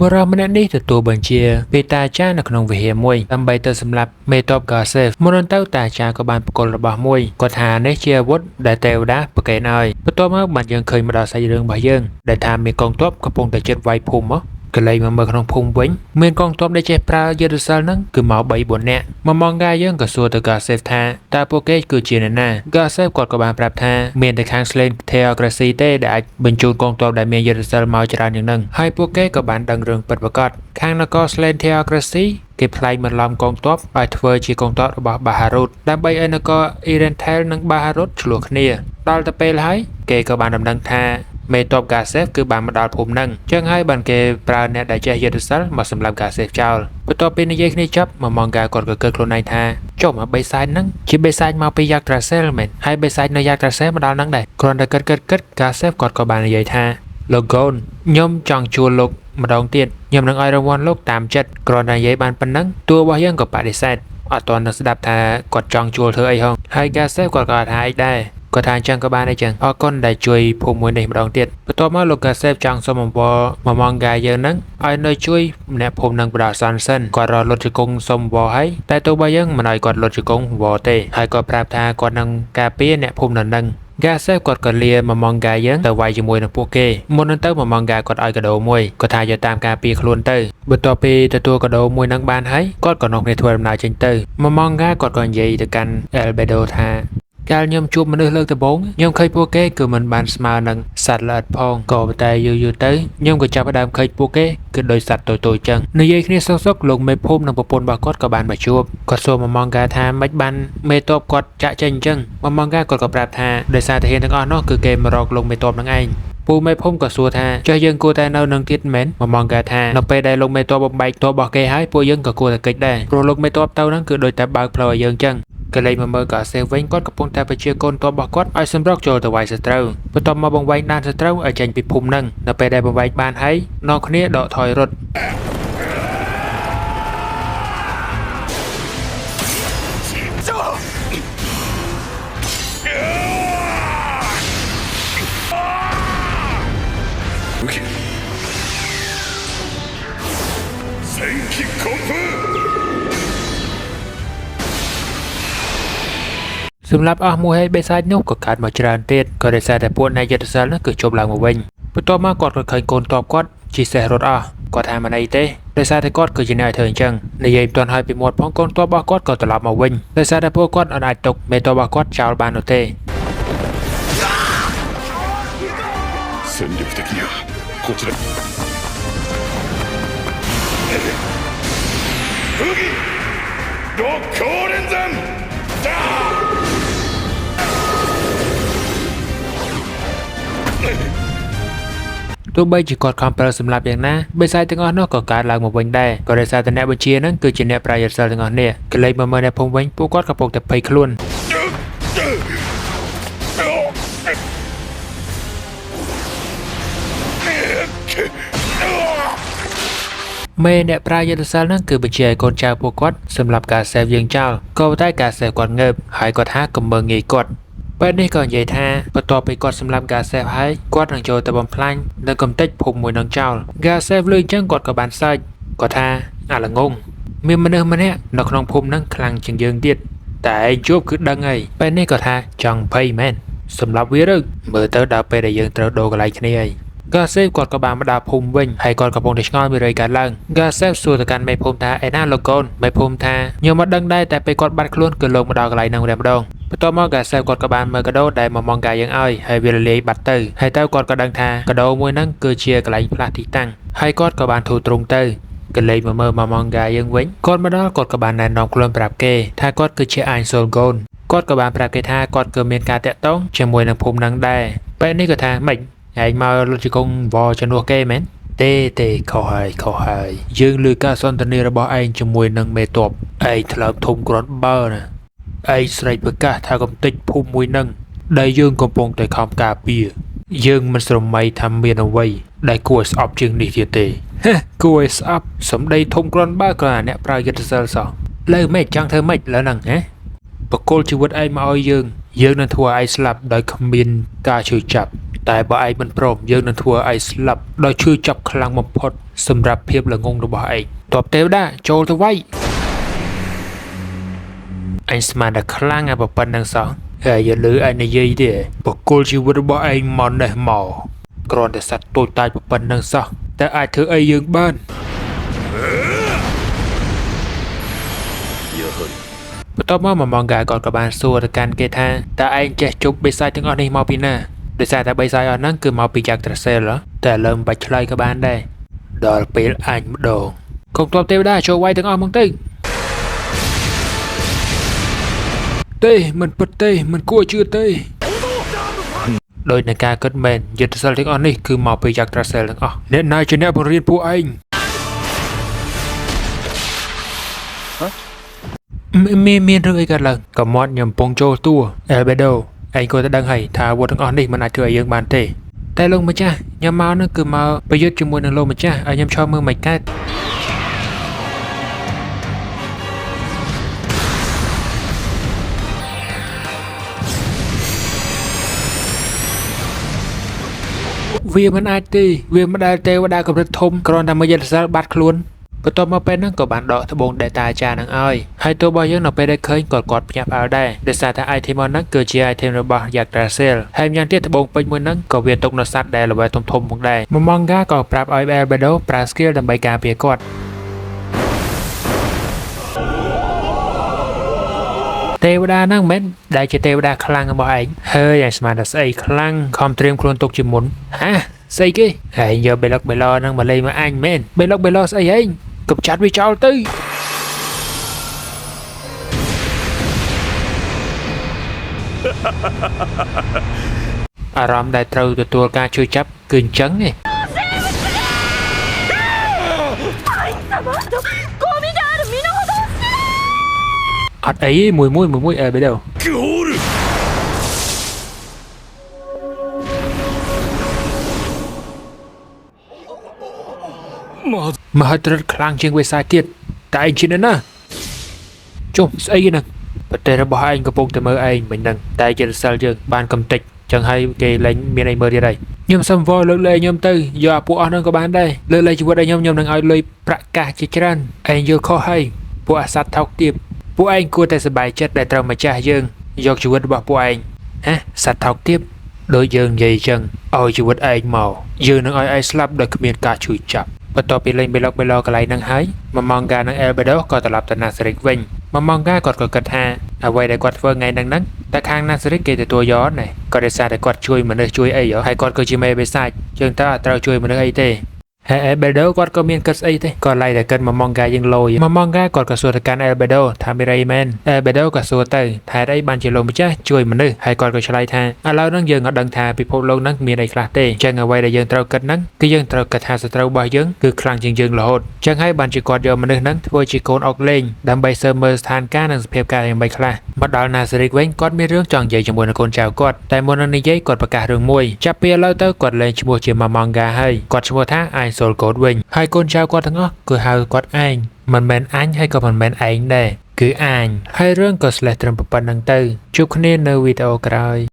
បុរសម្នាក់នេះទទួលបញ្ជាពីតាចានៅក្នុងវិហារមួយដើម្បីទៅសម្លាប់មេតប Garcef មុននឹងទៅតាចាក៏បានប្រគល់របស់មួយគាត់ថានេះជាអាវុធដែលទេវតាប្រគេនឲ្យបន្ទាប់មកបានយើងឃើញមកដល់សាច់រឿងរបស់យើងដែលថាមានកងទ័ពកំពុងតែជិតវាយភូមិមកកលែងមកមើលក្នុងភូមិវិញមានកងទ័ពដែលចេះប្រើយុទ្ធសាស្ត្រហ្នឹងគឺមក3 4នាក់មកម៉ងកាយើងក៏សួរទៅ Garcef ថាតើពួកគេគឺជាអ្នកណា Garcef គាត់ក៏បានប្រាប់ថាមានតែខាង Slane Theocracy ទេដែលអាចបញ្ជូនកងទ័ពដែលមានយុទ្ធសាស្ត្រមកច្រើនជាងហ្នឹងហើយពួកគេក៏បានដឹងរឿងពិតប្រាកដខាងនគរ Slane Theocracy គេផ្លែងបន្លំកងទ័ពឲ្យធ្វើជាកងទ័ពរបស់បាហារុតដើម្បីឲ្យនគរ Irenthal និងបាហារុតឆ្លោះគ្នាដល់ទៅពេលហើយគេក៏បានដំណឹងថាមេតបហ្គាសេฟគឺបានមកដល់ភូមិហ្នឹងចឹងហើយបានគេប្រើអ្នកដែលចេះយុទ្ធសាស្ត្រមកសម្លាប់ហ្គាសេฟចោលបន្ទាប់ពីនិយាយគ្នាចប់មកម៉ងហ្គាគាត់ក៏គិតខ្លួនឯងថាចុះមកបិសាចហ្នឹងជាបិសាចមកពីយ៉ាក់ត្រាសេលមែនហើយបិសាចនៅយ៉ាក់ត្រាសេលមកដល់ហ្នឹងដែរគ្រាន់តែគិតគិតគិតហ្គាសេฟគាត់ក៏បាននិយាយថាលោកកូនខ្ញុំចង់ជួលលោកម្ដងទៀតខ្ញុំនឹងឲ្យរង្វាន់លោកតាមចិត្តគ្រាន់តែនិយាយបានប៉ុណ្ណឹងតួរបស់យើងក៏បដិសេធអត់ទាន់នឹងស្ដាប់ថាគាត់ចង់ជួលធ្វើអីហងហើយហ្គាសេฟគាត់ក៏អត់ថាអីដែរគាត់ថាអញ្ចឹងក៏បានដែរចឹងអរគុណដែលជួយភូមិមួយនេះម្ដងទៀតបន្ទាប់មកលោកកាសេបចង់សុំអង្វរមកម៉ងហ្គាយើងហ្នឹងឲ្យនៅជួយម្នាក់ភូមិនឹងបដិសន្នសិនគាត់រកលុតជង្គង់សុំអង្វរហើយតែទោះបីយើងមិនឲ្យគាត់លុតជង្គង់អង្វរទេហើយគាត់ប្រាប់ថាគាត់នឹងការពារអ្នកភូមិនៅនឹងហ្គាសេបគាត់ក៏លាមកម៉ងហ្គាយើងទៅវាយជាមួយនឹងពួកគេមុននឹងទៅមកម៉ងហ្គាគាត់ឲ្យកដោមួយគាត់ថាយកតាមការពារខ្លួនទៅបន្ទាប់ពីទទួលកដោមួយនឹងបានហើយគាត់ក៏នាំគ្នាធ្វើដំណើរចេញទៅមកម៉ងហ្គាគាត់ក៏និយាយទៅកាន់អែលបេដូថាកាលខ្ញុំជួបមនុស្សលើកដំបូងខ្ញុំឃើញពួកគេគឺមិនបានស្មើនឹងសត្វល្អិតផងក៏ប៉ុន្តែយូរយូរទៅខ្ញុំក៏ចាប់ផ្ដើមឃើញពួកគេគឺដូចសត្វតូចៗចឹងនិយាយគ្នាសុកៗលោកមេភូមិនិងប្រពន្ធរបស់គាត់ក៏បានមកជួបគាត់សួរមកម៉ងកាថាមិនបានមេតបគាត់ចាក់ចេញអញ្ចឹងមកម៉ងកាគាត់ក៏ប្រាប់ថាដោយសារទាហានទាំងអស់នោះគឺគេមករកលោកមេតបនឹងឯងពូមេភូមិក៏សួរថាចុះយើងគួរតែនៅនឹងទៀតមែនមកម៉ងកាថានៅពេលដែលលោកមេតបបំបែកទ័ពរបស់គេហើយពួកយើងក៏គួរតែគេចដែរព្រោះលោកមេតបទៅហ្នឹងគឺដូចតែបើកផ្លូវឲ្យយើងចឹងកលែងមកមើលកាសេវិញគាត់កំពុងតែបញ្ជាកូនទ័ពរបស់គាត់ឲ្យសម្រុកចូលទៅវាយសត្រូវបន្ទាប់មកបង្វែងដានសត្រូវឲ្យចេញពីភូមិហ្នឹងនៅពេលដែលបង្វែងបានហើយនាំគ្នាដកថយរត់ 戦機コンプ សម្រាប់អស់មួយហើយបិសាចនោះក៏កើតមកច្រើនទៀតក៏ដោយសារតែពួកអ្នកយុទ្ធសាស្ត្រនោះគឺជប់ឡើងមកវិញបន្ទាប់មកគាត់ក៏ឃើញកូនទ័ពគាត់ជិះសេះរត់អស់គាត់ថាមិនអីទេដោយសារតែគាត់គឺជាអ្នកឲ្យធ្វើអញ្ចឹងនិយាយមិនទាន់ហើយពីមាត់ផងកូនទ័ពរបស់គាត់ក៏ត្រឡប់មកវិញដោយសារតែពួកគាត់អត់អាចទុកមេទ័ពរបស់គាត់ចោលបាននោះទេ 戦力的にはこちら武器六甲連山だ ទោះបីជាគាត់ខំប្រើសម្លាប់យ៉ាងណាបិសាចទាំងអស់នោះក៏កើតឡើងមកវិញដែរក៏ដោយសារតែអ្នកបញ្ជាហ្នឹងគឺជាអ្នកប្រាយសិលទាំងអស់នេះកលែងមកមើលអ្នកភូមិវិញពួកគាត់កំពុងតែភ័យខ្លួន មេអ្នកប្រាយុទ្ធសាស្ត្រហ្នឹងគឺបញ្ជាឲ្យកូនចៅពួកគាត់សម្រាប់ការសេវយើងចោលក៏ប៉ុន្តែការសេវគាត់ងើបហើយគាត់ថាកុំមើងងាយគាត់ពេលនេះក៏និយាយថាបន្ទាប់ពីគាត់សម្លាប់ហ្គាសេฟហើយគាត់នឹងចូលទៅបំផ្លាញនៅកំទេចភូមិមួយនឹងចោលហ្គាសេฟលឺអញ្ចឹងគាត់ក៏បានសើចគាត់ថាអាល្ងងមានមនុស្សម្នាក់នៅក្នុងភូមិហ្នឹងខ្លាំងជាងយើងទៀតតែឯងជួបគឺដឹងហើយពេលនេះក៏ថាចង់ភ័យមែនសម្រាប់វាឬមើលទៅដល់ពេលដែលយើងត្រូវដូរកន្លែងគ្នាហើយ ហ្គាសេฟគាត់ក៏បានមកដល់ភូមិវិញហើយគាត់កំពុងតែឆ្ងល់មានរឿងកើតឡើងហ្គាសេฟសួរទៅកាន់មេភូមិថាឯណាលោកកូនមេភូមិថាខ្ញុំមិនដឹងដែរតែពេលគាត់បាត់ខ្លួនគឺលោកមកដល់កន្លែងហ្នឹងតែម្ដងបន្ទាប់មកហ្គាសេฟគាត់ក៏បានមើលកាដូដែលមកម៉ងកាយើងឲ្យហើយវារលាយបាត់ទៅហើយទៅគាត់ក៏ដឹងថាកាដូមួយហ្នឹងគឺជាកន្លែងផ្លាស់ទីតាំងហើយគាត់ក៏បានធូរទ្រង់ទៅកលេចមកមើលមកម៉ងកាយើងវិញគាត់មកដល់គាត់ក៏បានណែនាំខ្លួនប្រាប់គេថាគាត់គឺជាអាញសូលកូនគាត់ក៏បានប្រាប់គេថាគាត់គឺមានការតាក់ទងជាមួយនឹងភូមិហ្នឹងដែរពេលនេះក៏ថាម៉េច ឯងមកលុតជង្គង់វជំនួសគេមែនទេទេខុសហើយខុសហើយយើងលើការសន្ទនារបស់ឯងជាមួយនឹងមេតបឯងថ្លើមធំគ្រាន់បើណាឯងស្រែកប្រកាសថាកំទេចភូមិមួយនឹងដែលយើងកំពុងតែខំការពារយើងមិនស្រមៃថាមានអ្វីដែលគួរឲ្យស្អប់ជាងនេះទៀតទេហេគួរឲ្យស្អប់សម្ដីធំគ្រាន់បើគ្រាន់តែអ្នកប្រើយុទ្ធសិលសោះលើម៉េចចង់ធ្វើម៉េចលើហ្នឹងហ៎បកគលជីវិតឯងមកឲ្យយើង យើងនឹងធ្វើឲ្យឯងស្លាប់ដោយគ្មានការឈឺចាប់តែបើឯងមិនព្រមយើងនឹងធ្វើឲ្យឯងស្លាប់ដោយឈឺចាប់ខ្លាំងបំផុតសម្រាប់ភាពល្ងងរបស់ឯងតបទេវតាចូលទៅវាយអញស្មានតែខ្លាំងអាប៉ុណ្្នឹងសោះហើយយល់ឯងនិយាយទេបកគលជីវិតរបស់ឯងមកនេះមកគ្រាន់តែសត្វតូចតាចប៉ុណ្្នឹងសោះតែអាចធ្វើអីយើងបាន やはり បន្ទាប់មកម៉មងកាគាត់ក៏បានសួរទៅកាន់គេថាតើឯងចេះជប់បិសាចទាំងអស់នេះមកពីណាដោយសារតែបិសាចអស់ហ្នឹងគឺមកពីយ៉ាក់ត្រាសេលហ៎តែឥឡូវមិនបាច់ឆ្លើយក៏បានដែរដល់ពេលអញម្ដងកុំតបទេវតាចូលវាយទាំងអស់មកទៅទេមិនពិតទេមិនគួរជឿទេដោយនឹងការគិតមែនយុទ្ធសិលទាំងអស់នេះគឺមកពីយ៉ាក់ត្រាសេលទាំងអស់អ្នកណាជាអ្នកបង្រៀនពួកឯង មានមានរឿងអីកើតឡើងក៏មាត់ខ្ញុំកំពុងចូលតួអែលបេដូឯងគួរតែដឹងហើយថាអាវុធទាំងអស់នេះមិនអាចធ្វើឲ្យយើងបានទេតែលោកម្ចាស់ខ្ញុំមកនោះគឺមកប្រយុទ្ធជាមួយនឹងលោកម្ចាស់ឲ្យខ្ញុំឈរមើលមិនកើតវាមិនអាចទេវាមិនដែលទេវតាកម្រិតធំគ្រាន់តែមួយយន្តសិលបាត់ខ្លួន បន្ទាប់មកពេលហ្នឹងក៏បានដកត្បូងដែលតាអាចារ្យហ្នឹងឲ្យហើយតួរបស់យើងនៅពេលដែលឃើញក៏គាត់ភ្ញាក់ផ្អើលដែរដោយសារតែ item ហ្នឹងគឺជា item របស់ Yggdrasil ហើយម្យ៉ាងទៀតត្បូងពេជ្រមួយហ្នឹងក៏វាទុកនៅសត្វដែលល្បីធំធំផងដែរមមងកាក៏ប្រាប់ឲ្យ Albedo ប្រើ skill ដើម្បីការពារគាត់ទេវតាហ្នឹងមិនមែនដែលជាទេវតាខ្លាំងរបស់ឯងហើយឯងស្មានតែស្អីខ្លាំងខំត្រៀមខ្លួនទុកជាមុនហាស្អីគេហើយយកបេឡុកបេឡហ្នឹងមកលេងមកអញមែនបេឡុកបេឡស្អីហែងកំចាត់វាចោលទៅ អារម្មណ៍ដែលត្រូវទទួលការជួយចាប់គឺអញ្ចឹងឯង 様ゴミである身の程を知れ អត់អីទេមួយមួយមួយមួយអែបេដូ ゴールまず មហិទ្ធិឫទ្ធិខ្លាំងជាងវិសាទៀតតែឯងជាអ្នកណាជុំស្អីហ្នឹងប្រទេសរបស់ឯងកំពុងតែមើលឯងមិនហ្នឹងតែជារសិលយើងបានកំតិចចឹងហើយគេលែងមានអីមើលទៀតហើយខ្ញុំសុំវល់លើកលែងខ្ញុំទៅយកអាពួកអស់ហ្នឹងក៏បានដែរលើកលែងជីវិតឲ្យខ្ញុំខ្ញុំនឹងឲ្យលុយប្រាក់កាសជាច្រើនឯងយល់ខុសហើយពួកអាសត្វថោកទាបពួកឯងគួរតែសប្បាយចិត្តដែលត្រូវម្ចាស់យើងយកជីវិតរបស់ពួកឯងហ៎សត្វថោកទាបដូចយើងនិយាយចឹងឲ្យជីវិតឯងមកយើងនឹងឲ្យឯងស្លាប់ដោយគ្មានការជួយចាប់ បន្ទាប់ពីលេងបេឡុកបេឡកន្លែងហ្នឹងហើយមមងកានិងអែលបេដូក៏ត្រឡប់ទៅណាសេរិកវិញមមងកាគាត់ក៏គិតថាអ្វីដែលគាត់ធ្វើថ្ងៃហ្នឹងហ្នឹងតែខាងណាសេរិកគេទទួលយកណែក៏ដោយសារតែគាត់ជួយមនុស្សជួយអីហ៎ហើយគាត់គឺជាមេបិសាចជាងតើអត់ត្រូវជួយមនុស្សអីទេហើយអែលបេដូគាត់ក៏មានគិតស្អីទេគាត់ឡៃតែគិតមមងកាយើងលយមមងកាគាត់ក៏សួរទៅកាន់អែលបេដូថាមានអីមែនអែលបេដូក៏សួរទៅថាហេតុអីបានជាលោកម្ចាស់ជួយមនុស្សហើយគាត់ក៏ឆ្លើយថាឥឡូវហ្នឹងយើងក៏ដឹងថាពិភពលោកហ្នឹងមានអីខ្លះទេចឹងអ្វីដែលយើងត្រូវគិតហ្នឹងគឺយើងត្រូវគិតថាសត្រូវរបស់យើងគឺខ្លាំងជាងយើងរហូតចឹងហើយបានជាគាត់យកមនុស្សហ្នឹងធ្វើជាកូនអុកលេងដើម្បីសើមើលស្ថានភាពនិងសភាពការយ៉ាងម៉េចខ្លះមកដល់ណាសេរិកវិញគាត់មានរឿងចង់និយាយជាមួយនឹងកូនចៅគាត់តែមុននឹងនិយាយគាត់ប្រកាសរឿងមួយចាប់ពីឥឡូវទៅគាត់លែងឈ្មោះជាម៉ាម៉ងកាហើយគាត់ឈ្មោះថាអៃសូលកូតវិញហើយកូនចៅគាត់ទាំងអស់គឺហៅគាត់ឯងមិនមែនអញហើយក៏មិនមែនឯងដែរគឺអាញហើយរឿងក៏ស្លេះត្រឹមប៉ុណ្្នឹងទៅជួបគ្នានៅវីដេអូក្រោយ។